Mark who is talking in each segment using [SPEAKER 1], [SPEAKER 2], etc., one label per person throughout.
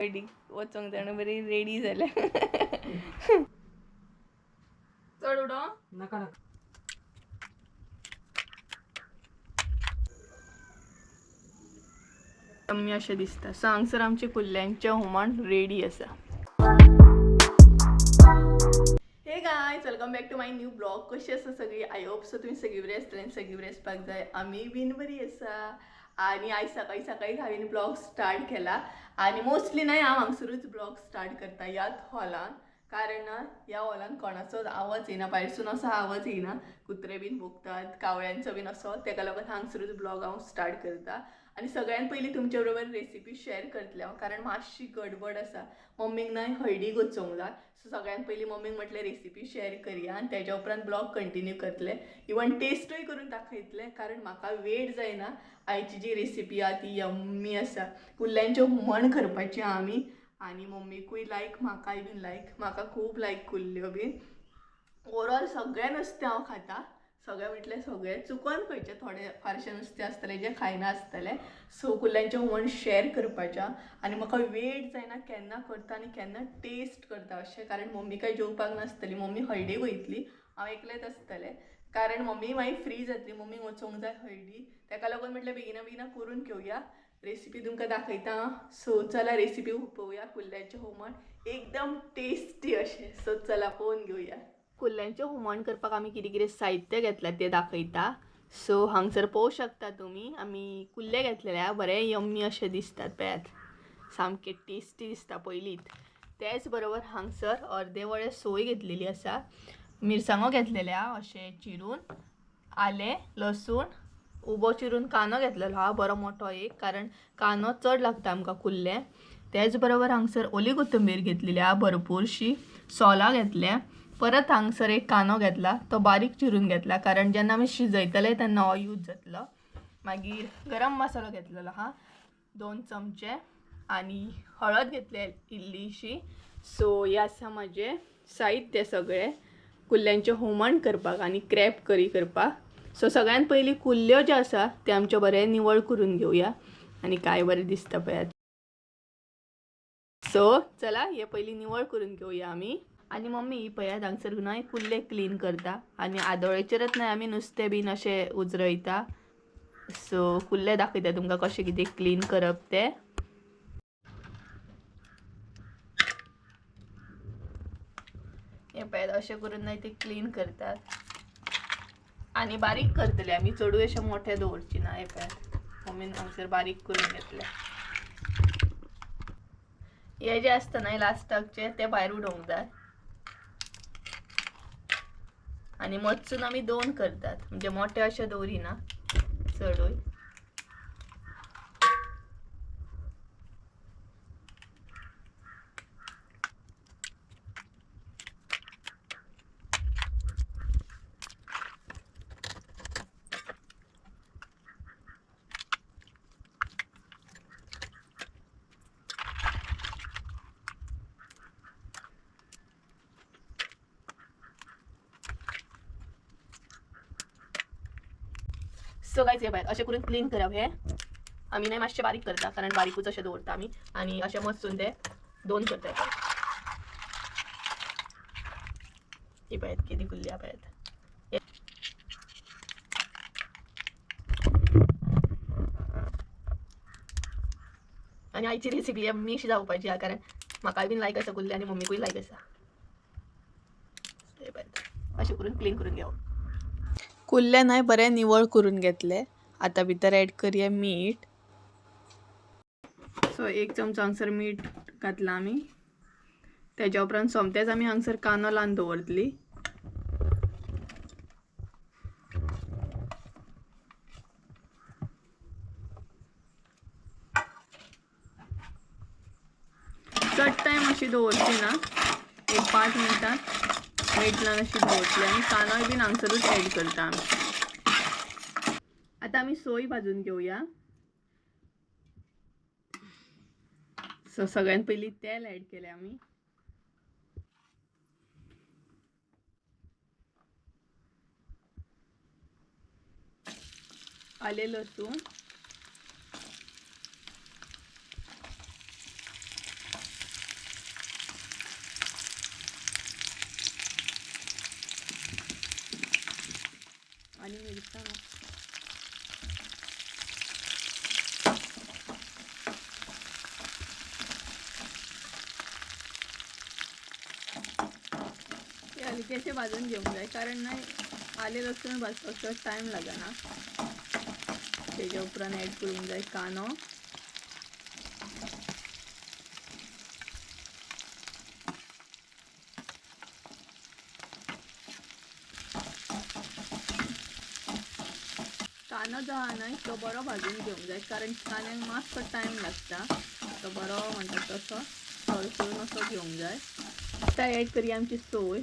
[SPEAKER 1] Ready वचोंक जाय बरी रेडी जाल्या. चड उडो
[SPEAKER 2] नाका नाका.
[SPEAKER 1] आमी अशें दिसता. सो हांगसर आमचे कुल्ल्यांचें हुमण रेडी आसा. Hey guys, welcome back to my new blog. कशी आसा सगळी? I hope so तुमी सगळी बरी आसतली आनी सगळी बरी आसपाक जाय. आमी बीन बरी आसा. आनी आयज सकाळी सकाळी हांवें ब्लॉग स्टार्ट केला आनी मोस्टली न्हय हांव हांगसरूच ब्लॉग स्टार्ट करता ह्याच हॉलान, कारण ह्या हॉलान कोणाचोच आवाज येयना, भायरसून असो आवाज येयना, कुत्रे बीन भोंकतात, कावळ्यांचो बीन असो, तेका लागून हांगसरूच ब्लॉग हांव स्टार्ट करता. आनी सगळ्यान पयलीं तुमच्या बरोबर रेसिपी शेअर करतलें हांव, कारण मातशी गडबड आसा. मम्मीक न्हय हळदीक वचोंक जाय. सो सगळ्यान पयलीं मम्मीक म्हटलें रेसिपी शेअर करया आनी तेज्या उपरांत ब्लॉग कंटिन्यू करतलें. इवन टेस्टूय करून दाखयतलें, कारण म्हाका वेळ जायना. आयची जी रेसिपी आहा ती यम्मी आसा. कुल्ल्यांचें हुमण करपाचें आमी, आनी मम्मीकूय लायक, म्हाकाय बीन लायक. म्हाका खूब लायक कुल्ल्यो बीन. ओवरऑल सगळें नुस्तें हांव खाता, सगळें म्हटल्यार सगळें, चुकोन खंयचें थोडें फारशें नुस्तें आसतलें जें खायना आसतलें. सो कुल्ल्यांचें हुमण शेअर करपाचें आनी म्हाका वेळ जायना केन्ना करता आनी केन्ना टेस्ट करता अशें, कारण मम्मी काय जेवपाक नासतली, मम्मी हळदीक वयतली, हांव एकलेंच आसतलें, कारण मम्मी मागीर फ्री जातली, मम्मीक वचोंक जाय हळदी. तेका लागून म्हटलें बेगिना बेगिना करून घेवया, रेसिपी तुमकां दाखयता. सो चला रेसिपी पळोवया. कुल्ल्यांचें हुमण एकदम टेस्टी अशें. सो चला पळोवन घेवया. कुल्ल्यांचें हुमण करपाक आमी कितें कितें साहित्य घेतलां तें दाखयता. सो हांगसर पळोवंक शकता तुमी, आमी कुल्ले घेतलेले, बरे यम्मी अशे दिसतात पळयात, सामके टेस्टी दिसता पयलींच. तेच बरोबर हांगसर अर्दे वळे सोय घेतलेली आसा, मिरसांगो घेतलेल्या अशें चिरून, आलें, लसूण उबो चिरून, कांदो घेतलेलो हा बरो मोठो एक, कारण कांदो चड लागता आमकां कुल्ले. तेच बरोबर हांगसर ओली कोथंबीर घेतलेली आहा भरपूरशी, सोलां घेतल्या, परत हांगसर एक कांदो घेतला तो बारीक चिरून घेतला, कारण जेन्ना आमी शिजयतले तेन्ना हो यूज जातलो. मागीर गरम मसालो घेतलेलो आहा 2 चमचे, आनी हळद घेतले इल्लीशी. सो हे आसा म्हाजें साहित्य सगळें कुल्ल्यांचें हुमण करपाक आनी क्रॅब करी करपाक. सो सगळ्यान पयलीं कुल्ल्यो ज्यो आसा ते आमच्यो बरें निवळ करून घेवया आनी काय बरें दिसता पळयात. सो चला हे पयलीं निवळ करून घेवया आमी. आनी मम्मी ही पळयात हांगसर न्हय कुल्ले क्लीन करता आनी आदोळेचेरच न्हय आमी नुस्तें बीन अशें उजरयता. सो कुल्ले दाखयता तुमकां कशें कितें क्लीन करप तें. हें पळयात अशें करून न्हय ते क्लीन करतात आनी बारीक करतले आमी, चडूय अशें मोठे दवरची ना. हें पळयात मम्मीन हांगसर बारीक करून घेतले. हे जे आसता न्हय लास्टाकचे ते भायर उडोवंक जाय. आनी मत्सून आमी 2 करतात, म्हणजे मोठे अशे दवरिना चडूय. सो गायज हे पळयात अशें करून क्लीन करप. हे आमी न्हय मातशें बारीक करता, कारण बारीकूच अशें दवरता आमी, आनी अशें मसून ते 2 करता. हे पळयात कितें कुल्ली पळयात. आनी आयची रेसिपी यम्मी जावपाची आहा, कारण म्हाकाय बीन लायक आसा कुल्ली आनी मम्मीकूय लायक आसा. हे पळयात अशें करून क्लीन करून घेवप. कुल्ले न्हय बरें निवळ करून घेतले. आतां भितर एड करया मीठ. सो 1 चमचो हांगसर मीठ घातलां आमी. तेज्या उपरांत सोमतेच आमी हांगसर कांदो लावन दवरतली. चड टायम अशी दवरची ना, एक 5 मिनटां मीठ लावन अशी दवरतली. आनी कांदोय बीन हांगसरूच एड करता आमी. आतां आमी सोय भाजून घेवया. सो सगळ्यान पयलीं तेल एड केलें आमी. आलें लसूण, हलकेशे भाजून घेवंक जाय कारण न्हय आलें लसूण भाजपाक चड टायम लागना. तेज्या उपरांत एड करूंक जाय कांदो. कांदो जो आहा न्हय तो बरो भाजून घेवंक जाय कारण कांद्याक मातसो टायम लागता. तो बरो म्हणटा तसो तळसून असो घेवंक जाय. आतां एड करया आमची सोय.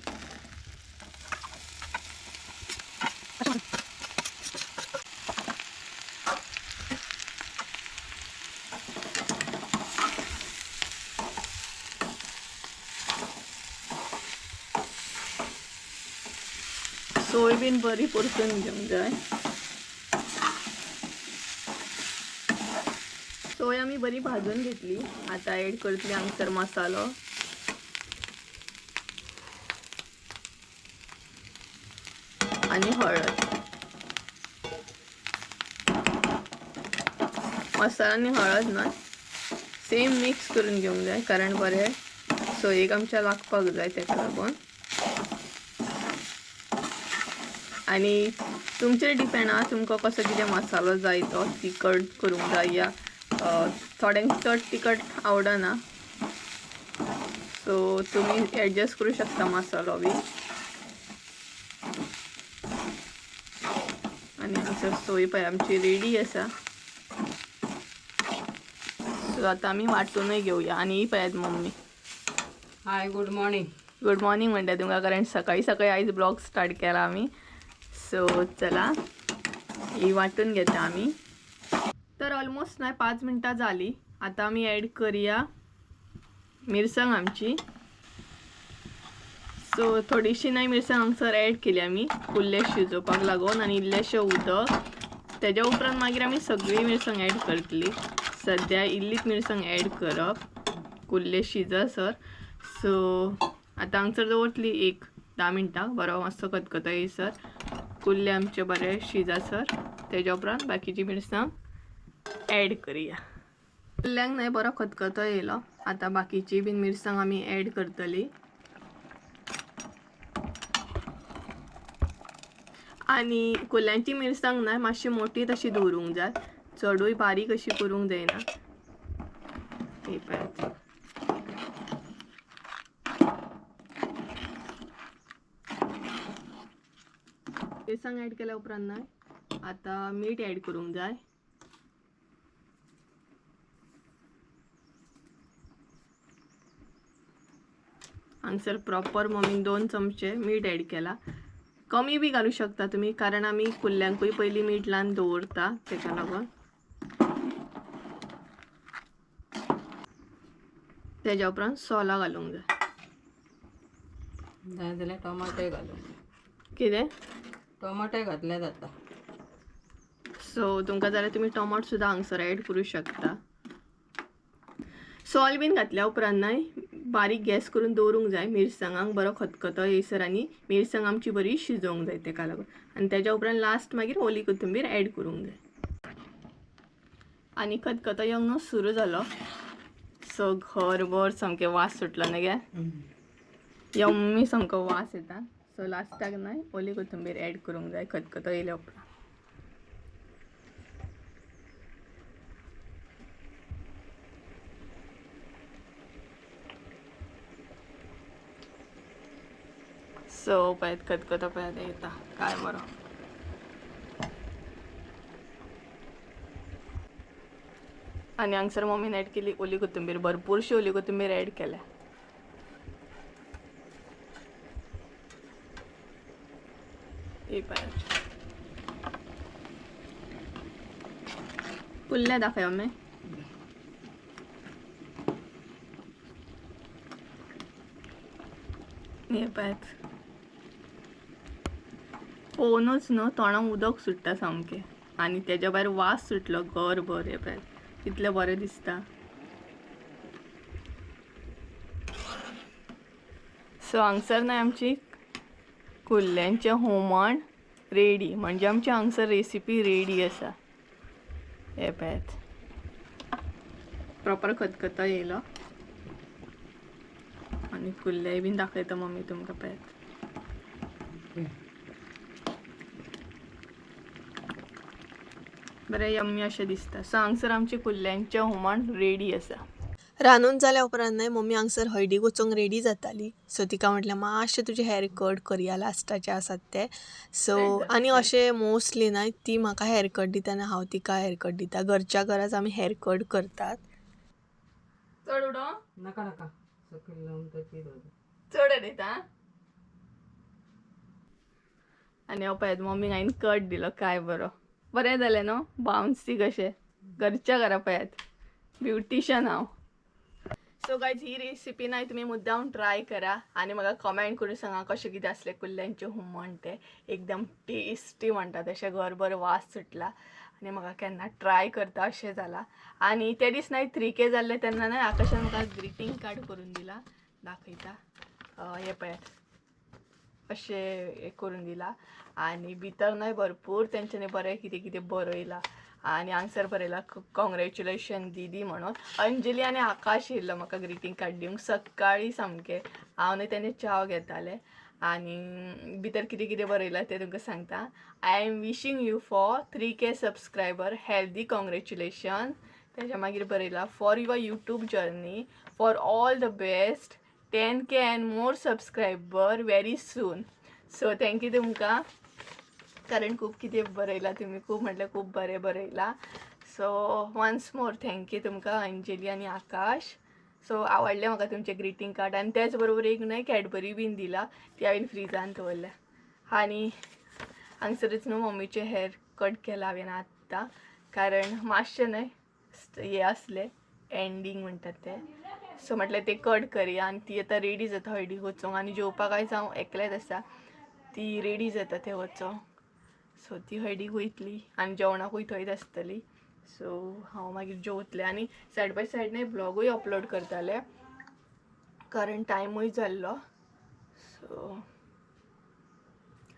[SPEAKER 1] सोय बीन बरी परतून घेवंक जाय. सोय आमी बरी भाजून घेतली. आतां एड करतली हांगसर मसालो. आनी हळद. मसाला आनी हळद न्हय सेम मिक्स करून घेवंक जाय कारण बरें सोयेक आमच्या लागपाक जाय तेका लागून. आनी तुमचेर डिपेंड आहा तुमकां कसो कितें मसालो जाय तो तिखट करूंक जाय या थोड्यांक चड तिखट आवडना सो तुमी एडजस्ट करूं शकता मसालो बी. आनी हांगसर सोय पळय आमची रेडी आसा. सो आतां आमी वांटूनय घेवया. आनी ही पळयात mummy.
[SPEAKER 2] Hi, good morning.
[SPEAKER 1] Good morning म्हणटा तुमकां कारण सकाळी सकाळी आयज ब्लॉग स्टार्ट केला आमी. सो चला ही वांटून घेता आमी. तर ऑलमोस्ट न्हय 5 मिनटां जाली. आतां आमी एड करया मिरसांग आमची. सो थोडीशी न्हय मिरसांग हांगसर एड केली आमी कुल्ले शिजोवपाक लागून आनी इल्लेशें उदक. तेज्या उपरांत मागीर आमी सगळी मिरसांग एड करतली. सद्या इल्लीच मिरसांग एड करप कुल्ले शिजसर. सो आतां हांगसर दवरतली एक 10 मिनटां बरो मातसो खतखतो येयसर कुल्ले आमचे बरे शिजासर. तेज्या उपरांत बाकीची मिरसांग एड करया. कुल्ल्यांक न्हय बरो खतखतो येयलो. आतां बाकीची बीन मिरसांग आमी एड करतली. आनी कुल्ल्यांची मिरसांग न्हय मातशी मोठी तशी दवरूंक जाय, चडूय बारीक अशी करूंक जायना. ही पळयात. मिरसांग एड केल्या उपरांत न्हय आतां मीठ एड करूंक जाय. हांगसर प्रॉपर मम्मीन 2 चमचे मीठ एड केला. कमी बी घालूं शकता तुमी कारण आमी कुल्ल्यांकूय पयलीं मीठ लावन दवरता तेका लागून. तेज्या उपरांत सोलां घालूंक जाय.
[SPEAKER 2] जाय जाल्यार टोमाटोय घालूंक जाय.
[SPEAKER 1] कितें?
[SPEAKER 2] टोमाटोय घातल्यार जाता.
[SPEAKER 1] सो तुमकां जाल्यार तुमी टोमाट सुद्दां हांगसर एड करूं शकता. सोल बीन घातल्या उपरांत न्हय बारीक गॅस करून दवरूंक जाय मिरसांगांक बरो खतखतो येयसर आनी मिरसांग आमची बरी शिजोवंक जाय तेका लागून. आनी तेज्या उपरांत लास्ट मागीर ओली कोथंबीर एड करूंक जाय. आनी खतखतो येवंक न्हू सुरू जालो. सो घरभर सामकें वास सुटलो न्हय गे, यम्मी सामको वास येता. सो लास्टाक न्हय ओली कोथंबीर एड करूंक जाय खतखतो येयल्या उपरांत. सो पळयात खतखतो पळयात येता काय बरो. आनी हांगसर मम्मीन एड केली ओली कोथंबीर, भरपूरशी ओली कोथंबीर एड केल्या. ही पळयात कुल्ले दाखय मम्मी. हे पळयात पळोवनूच न्हू तोंडाक उदक सुट्टा सामकें आनी तेज्या भायर वास सुटलो घरभर. हे पळयात कितलें बरें दिसता. सो हांगसर न्हय आमची कुल्ल्यांचें हुमण रेडी, म्हणजे आमची हांगसर रेसिपी रेडी आसा. हे पळयात प्रॉपर खतखतो येयलो आनी कुल्लेय बीन दाखयता मम्मी तुमकां पळयात. बरें यम्मी अशें दिसता. सो हांगसर आमचें कुल्ल्यांचें हुमण रेडी आसा. रांदून जाल्या उपरांत न्हय मम्मी हांगसर हळदीक वचूंक रेडी जाताली. सो तिका म्हटलें मातशें तुजें हेअर कट करया लास्टाचें आसात ते. सो आनी अशें मोस्टली न्हय ती म्हाका हेअर कट दिता आनी हांव तिका हेअर कट दिता. घरच्या घराच आमी हेअर कट करतात. चड उडो
[SPEAKER 2] नाका नाका, सकयल लावन
[SPEAKER 1] चड उडयता. आनी हांव पळयात मम्मीक हांवें कट दिलो, काय बरो बरें जालें न्हू, बाउन्सी कशें घरच्या घरा. पळयात ब्युटिशन हांव. सो गायज ही रेसिपी ना तुमी मुद्दाम ट्राय करा आनी म्हाका कमेंट करून सांगा कशें कितें आसलें कुल्ल्यांचें हुमण तें एकदम टेस्टी म्हणटा तशें घरभर वास सुटला आनी म्हाका केन्ना ट्राय करता अशें जालां. आनी ते दीस न्हय 3K जाल्ले तेन्ना न्हय आकाशान म्हाका ग्रिटींग कार्ड करून दिला, दाखयता. हें पळयात अशें करून दिला आनी भितर न्हय भरपूर तेंच्यांनी बरें कितें कितें बरयलां आनी हांगसर बरयलां कॉंग्रेच्युलेशन दीदी म्हणून. अंजली आनी आकाश येयल्लो म्हाका ग्रिटींग कार्ड दिवंक सकाळीं सामकें. हांव न्हय तेन्ना च्याव घेतालें आनी भितर कितें कितें बरयलां तें तुमकां सांगता. I am wishing you for 3K subscriber healthy congratulation. तेज्या मागीर बरयलां for your YouTube journey for all the best 10K and more subscriber very soon. So thank you तुमकां, कारण खूब कितें बरयलां तुमी, खूब म्हटल्यार खूब बरें बरयलां. So once more thank you तुमकां अंजली आनी आकाश. सो आवडलें म्हाका तुमचें ग्रिटींग कार्ड. आनी तेच बरोबर एक न्हय कॅडबरी बीन दिला, ती हांवें फ्रिजान दवरल्या. आनी हांगसरूच न्हू मम्मीचें हेअर कट केलां हांवें आत्तां, कारण मातशें न्हय हें आसलें एंडींग म्हणटात तें. सो म्हटलें तें कट करया आनी ती आतां रेडी जाता हळदीक वचोंक. आनी जेवपाक आयज हांव एकलेंच आसा, ती रेडी जाता थंय वचोंक. सो ती हळदीक वयतली आनी जेवणाकूय थंयच आसतली. सो हांव मागीर जेवतलें आनी सायड बाय सायड न्हय ब्लॉगूय अपलोड करतालें, कारण टायमूय जाल्लो. सो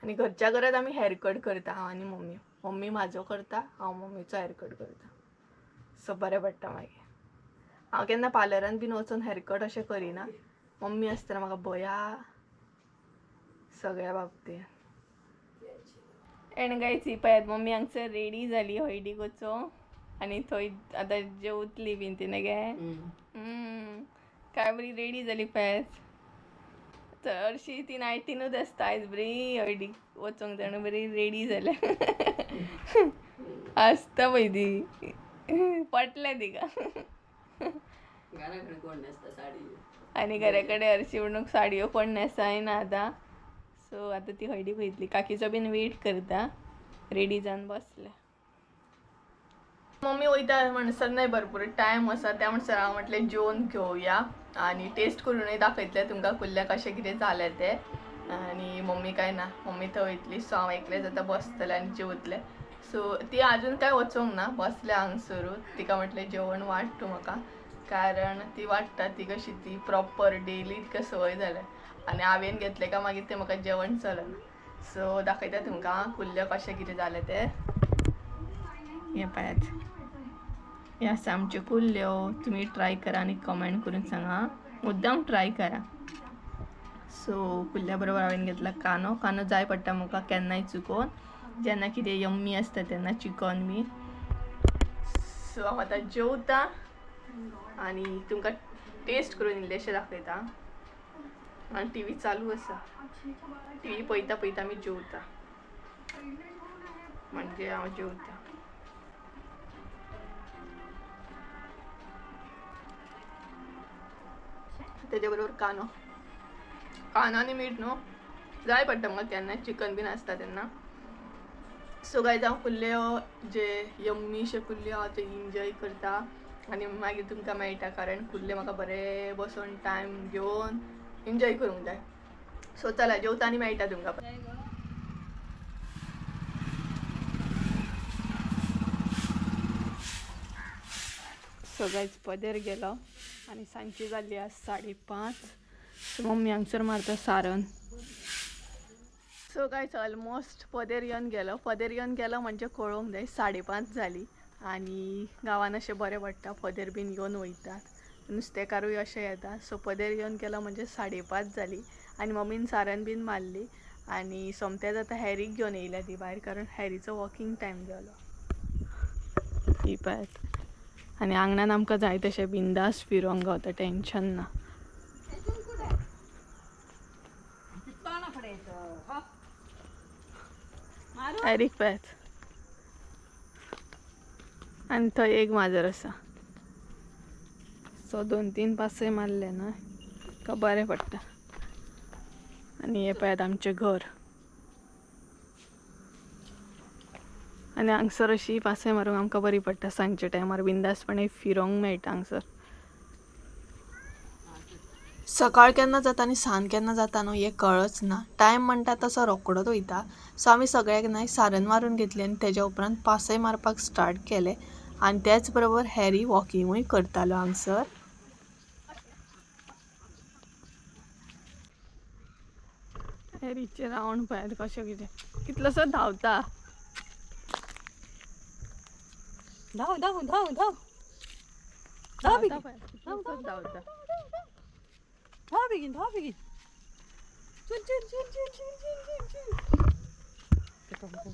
[SPEAKER 1] आनी घरच्या घरात आमी हेअर कट करता, हांव आनी मम्मी. मम्मी म्हाजो करता, हांव मम्मीचो हेअर कट करता. सो बरें पडटा मागीर. हांव केन्ना पार्लरान बीन वचून हेअर कट अशें करिना, मम्मी आसतना म्हाका भंया सगळ्या बाबतींत. एंड गायज ही पळयात मम्मी हांगसर रेडी जाली हळदीक वचोंक आनी थंय आतां जेवतली बीन ती न्ही गे. काय बरी रेडी जाली पळयात. चडशी ती नायटीनूच आसता, आयज बरी हळदीक वचोंक जाय म्हणून बरी रेडी जाल्या. आसता पळय ती पटलें तिका. आनी घरा कडेन हरशीं म्हणून साडयो कोण न्हेसायना आतां. सो आतां ती हळदीक वयतली, काकीचो बीन वेट करता, रेडी जावन बसल्या. मम्मी वयता म्हणसर न्हय भरपूर टायम आसा, त्या म्हणसर हांव म्हटलें जेवन घेवया आनी टेस्ट करूनय दाखयतलें तुमकां कुल्ल्या कशें कितें जालें तें. आनी मम्मी काय ना, मम्मी थंय वयतली. सो हांव एकलेंच आतां बसतलें आनी जेवतलें. सो ती आजून काय वचोंक ना, बसल्या हांगसरूच. तिका म्हटलें जेवण वाड तूं म्हाका, कारण ती वाडटा ती कशी ती प्रॉपर डेली तिका संवय जाल्या आनी हांवें घेतलें काय मागीर तें म्हाका जेवण चलना. सो दाखयता तुमकां कुल्ल्यो कशें कितें जालें तें. हें पळयात, हे आसा आमच्यो कुल्ल्यो. तुमी ट्राय करा आनी कमेंट करून सांगा, मुद्दाम ट्राय करा. सो कुल्ल्या बरोबर हांवें घेतला कांदो. कांदो जाय पडटा म्हाका केन्नाय चुकोन, जेन्ना कितें यम्मी आसता तेन्ना चिकन बी. सो हांव आतां जेवता आनी तुमकां टेस्ट करून इल्लेशें दाखयता. आनी टीवी चालू आसा, टीवी पळयता पळयता आमी जेवता, म्हणजे हांव जेवता. तेजे बरोबर कांदो, कांदो आनी मीठ न्हू जाय पडटा म्हाका केन्ना चिकन बीन आसता तेन्ना. सो गायज हांव कुल्ल्यो जे यम्मीशे कुल्ल्यो हांव ते इंजॉय करता आनी मागीर तुमकां मेळटा, कारण कुल्ले म्हाका बरें बसोन टायम घेवन एन्जॉय करूंक जाय. सो चला जेवता आनी मेळटा तुमकां. सो गायज पदेर गेलो आनी सांजची जाल्ली आज 5:30. सो मम्मी हांगसर मारता सारण. सो गायज ऑलमोस्ट पदेर येवन गेलो. पदेर येवन गेलो म्हणजे कळोवंक जाय 5:30 जाली आनी गांवान अशें बरें पडटा, पदेर बीन येवन वयतात, नुस्तेकारूय अशें येता. सो पदेर येवन गेलो म्हणजे 5:30 जाली आनी मम्मीन सारण बीन मारली. आनी सोमतेच आतां हॅरीक घेवन येयल्या ती भायर, कारण हॅरीचो वॉकिंग टायम जालो. ही पळयात. आनी आंगणान आमकां जाय तशें बिंदास फिरोंक गावता, टेंशन ना. हॅरीक पळयात. आनी थंय एक माजर आसा. सो 2-3 पासय मारले ना का बरें पडटा. आनी हें पळयात आमचें घर. आनी हांगसर अशी पासय मारूंक आमकां बरी पडटा. सांजच्या टायमार बिंदासपणे फिरोंक मेळटा हांगसर. सकाळ केन्ना जाता आनी सांज केन्ना जाता न्हू हें कळच ना. टायम म्हणटा तसो रोकडोच वयता. सो आमी सगळ्याक न्हय सारण मारून घेतली आनी तेज्या उपरांत पासय मारपाक स्टार्ट केलें. आनी त्याच बरोबर हॅरी वॉकिंगूय करतालो हांगसर. हॅरीचे रावंड पळयात कशें कितें, कितलोसो धांवता.
[SPEAKER 2] धांव धांव धांव धांव धांव
[SPEAKER 1] धांवता
[SPEAKER 2] बेगीन.
[SPEAKER 1] पळयात, कितलोसोच धांवता.
[SPEAKER 2] धांव बेगीन, धांव बेगीन. चल चल चल चल चल चल चल चल.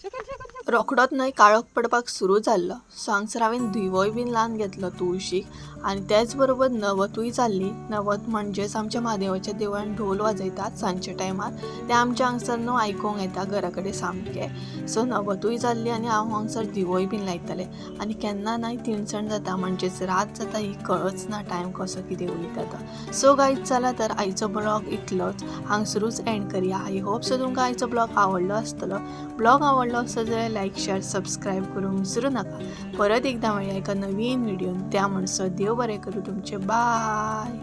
[SPEAKER 2] सकल सकल सकल.
[SPEAKER 1] रोखडोच न्हय काळोख पडपाक सुरू जाल्लो. सो हांगसर हांवें दिवोय बीन लावन घेतलो तुळशीक. आनी त्याच बरोबर नवतूय जाल्ली. नवत म्हणजेच आमच्या म्हादेवाच्या देवळान ढोल वाजयतात सांजच्या टायमार, तें आमच्या हांगसर न्हू आयकोंक येता घरा कडेन सामकें. सो नवतूय जाल्ली आनी हांव हांगसर दिवोय बीन लायतालें. आनी केन्ना न्हय तिनसांज जाता म्हणजेच रात जाता ही कळच ना टायम कसो कितें वयता तो. सो गायज चला तर आयचो ब्लॉग इतलोच हांगसरूच एंड करया. I hope so तुमकां आयचो ब्लॉग आवडलो आसतलो. ब्लॉग आवडलो आसत जाल्यार लायक शेअर सबस्क्रायब करूंक विसरूं नाका. परत एकदां मेळया एका नवीन व्हिडियोन. त्या म्हणसर देव बरें करूं तुमचें. बाय.